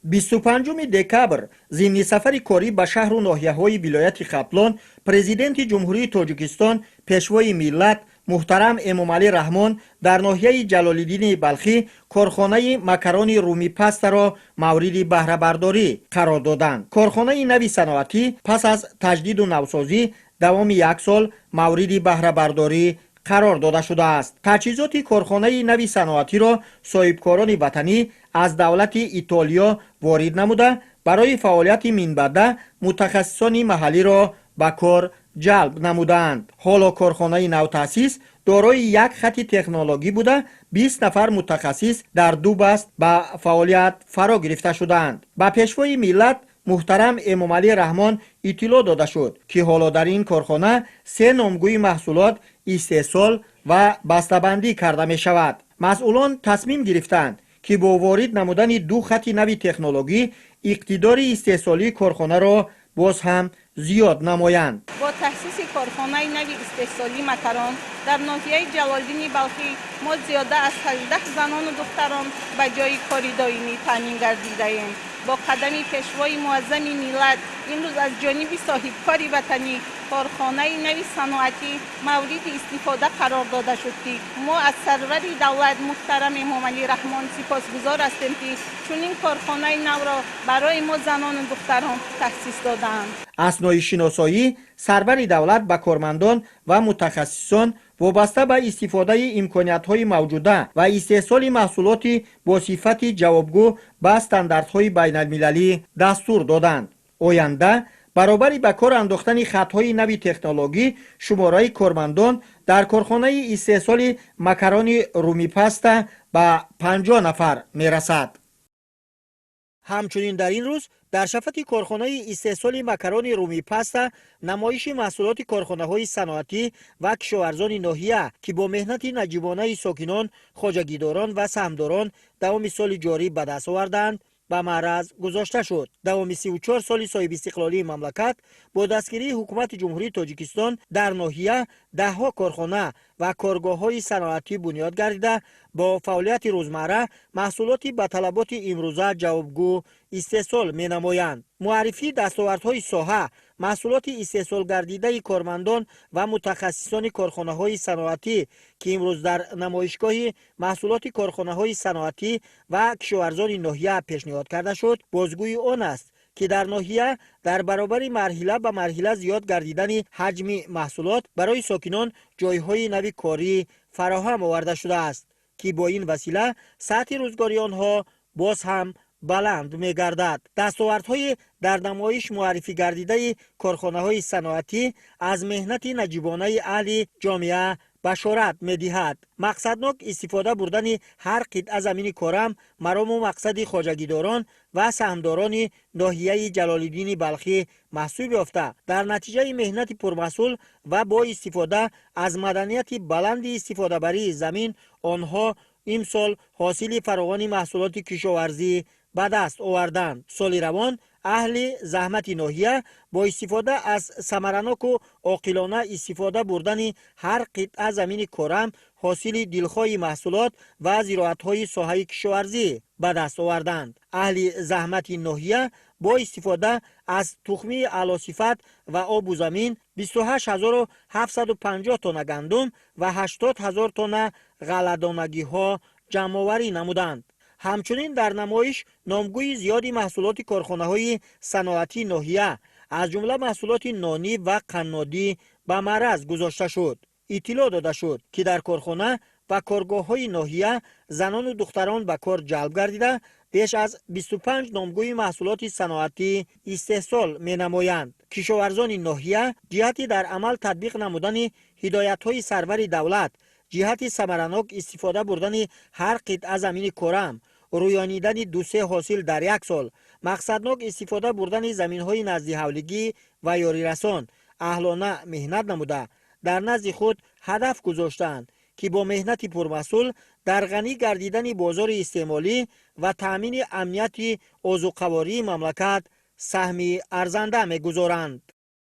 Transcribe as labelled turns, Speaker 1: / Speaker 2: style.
Speaker 1: 25 декабр зимни сафари корӣ ба шаҳру ноҳияҳои вилояти Хатлон Президенти Ҷумҳурии Тоҷикистон, Пешвои миллат муҳтарам Эмомалӣ Раҳмон дар ноҳияи Ҷалолиддини Балхӣ корхонаи макарони Румипастаро мавриди баҳрабардорӣ қарор доданд. Корхонаи нави саноатӣ пас аз таҷдиду навсозӣ давоми як сол мавриди баҳрабардорӣ қарор дода шудааст. Таҷҳизоти корхонаи нави саноатиро соҳибкорони ватанӣ аз давлати Итолиё ворид намуда, барои фаъолияти минбаъда мутахассисони маҳаллиро ба кор ҷалб намудаанд. Ҳоло корхонаи навтаъсис дорои як хати технологӣ буда, 20 нафар мутахассис дар ду баст ба фаъолият фаро гирифта шудаанд. Ба Пешвои миллат муҳтарам Эмомалӣ Раҳмон иттилоъ дода шуд, ки ҳоло дар ин корхона се номгӯи маҳсулот истеҳсол ва бастабандӣ карда мешавад. Масъулон тасмим гирифтанд, ки бо ворид намудани ду хати нави технологӣ иқтидори истеҳсолии корхонаро боз ҳам зиёд намоянд.
Speaker 2: Бо таъсиси корхонаи нави истеҳсолии макарон дар ноҳияи Ҷалолиддини Балхӣ мо зиёда аз 18 занону духтарон ба ҷойи кори доимӣ таъмин гардидаем. Бо қадами Пешвои муаззами миллат имрӯз аз ҷониби соҳибкори ватанӣ корхонаи нави саноатӣ мавриди истифода қарор дода шуд, ки мо аз сарвари давлат муҳтарам Эмомалӣ Раҳмон сипосгузор ҳастем, ки чунин корхонаи навро барои мо, занону духтарон, таъсис додаанд.
Speaker 1: Аснои шиносоӣ сарвари давлат ба кормандон ва мутахассисон вобаста ба истифодаи имкониятҳои мавҷуда ва истеҳсоли маҳсулоти бо сифати ҷавобгӯ ба стандартҳои байналмилалӣ дастур доданд. Оянда баробари ба кор андохтани хатҳои нави технологӣ шумораи кормандон дар корхонаи истеҳсоли макарони Румипаста ба 50 нафар мерасад. Ҳамчунин дар ин рӯз дар шафати корхонаи истеҳсоли макарони Румипаста намоиши маҳсулоти корхонаҳои саноатӣ ва кишоварзони ноҳия, ки бо меҳнати наҷибонаи сокинон, хоҷагидорон ва саҳмдорон давоми соли ҷорӣ ба даст овардаанд, ба маъраз гузошта шуд. Давоми 34 соли соҳибистиқлолии мамлакат бо дастгирии Ҳукумати Ҷумҳурии Тоҷикистон дар ноҳия даҳҳо корхона ва коргоҳҳои саноатӣ бунёд гардида, бо фаъолияти рӯзмарра маҳсулоти ба талаботи имрӯза ҷавобгӯ истеҳсол менамоянд. Муаррифии дастовардҳои соҳа, маҳсулоти истеҳсолгардидаи кормандон ва мутахассисони корхонаҳои саноатӣ, ки имрӯз дар намоишгоҳи маҳсулоти корхонаҳои саноатӣ ва кишоварзони ноҳия пешниҳод карда шуд, бозгӯи он аст, ки дар ноҳия дар баробари марҳила ба марҳила зиёд гардидани ҳаҷми маҳсулот барои сокинон ҷойҳои нави корӣ фароҳам оварда шудааст, ки бо ин васила сатҳи рӯзгори онҳо боз ҳам баланд мегардад. Дастовардҳои дар намоиш муаррифӣ гардидаи корхонаҳои саноатӣ аз меҳнати наҷибонаи аҳли ҷомеа башорат медиҳад. Мақсаднок истифода бурдани ҳар қитъа замини корам марому мақсади хоҷагидорон ва саҳмдорони ноҳияи Ҷалолиддини Балхӣ маҳсуб ёфта, дар натиҷаи меҳнати пурмаҳсул ва бо истифода аз маданияти баланди истифодабарии замин онҳо имсол ҳосили фаровони маҳсулоти кишоварзӣ ба даст оварданд. Соли равон аҳли заҳмати ноҳия бо истифода аз самараноку оқилона истифода бурдани ҳар қитъа замини корам ҳосили дилхоҳи маҳсулот ва зироатҳои соҳаи кишоварзӣ ба даст оварданд. Аҳли заҳмати ноҳия бо истифода аз тухмии аълосифат ва обу замин 28 750 тонна гандум ва 80 ҳазор тонна ғалладонагиҳо ҷамъоварӣ намуданд. Ҳамчунин дар намоиш номгӯи зиёди маҳсулоти корхонаҳои саноатии ноҳия, аз ҷумла маҳсулоти нонӣ ва қаннодӣ, ба маъраз гузошта шуд. Иттилоъ дода шуд, ки дар корхона ва коргоҳҳои ноҳия занону духтарон ба кор ҷалб гардида, беш аз 25 номгӯи маҳсулоти саноатӣ истеҳсол менамоянд. Кишоварзони ноҳия ҷиҳати дар амал татбиқ намудани ҳидоятҳои сарвари давлат ҷиҳати самаранок истифода бурдани ҳар қитъа замини корам, рӯёнидани ду-се ҳосил дар як сол, мақсаднок истифода бурдани заминҳои наздиҳавлигӣ ва ёрирасон аҳлона меҳнат намуда, дар назди худ ҳадаф гузоштаанд, ки бо меҳнати пурмаҳсул дар ғанӣ гардидани бозори истеъмолӣ ва таъмини амнияти озуқавории мамлакат саҳми арзанда мегузоранд.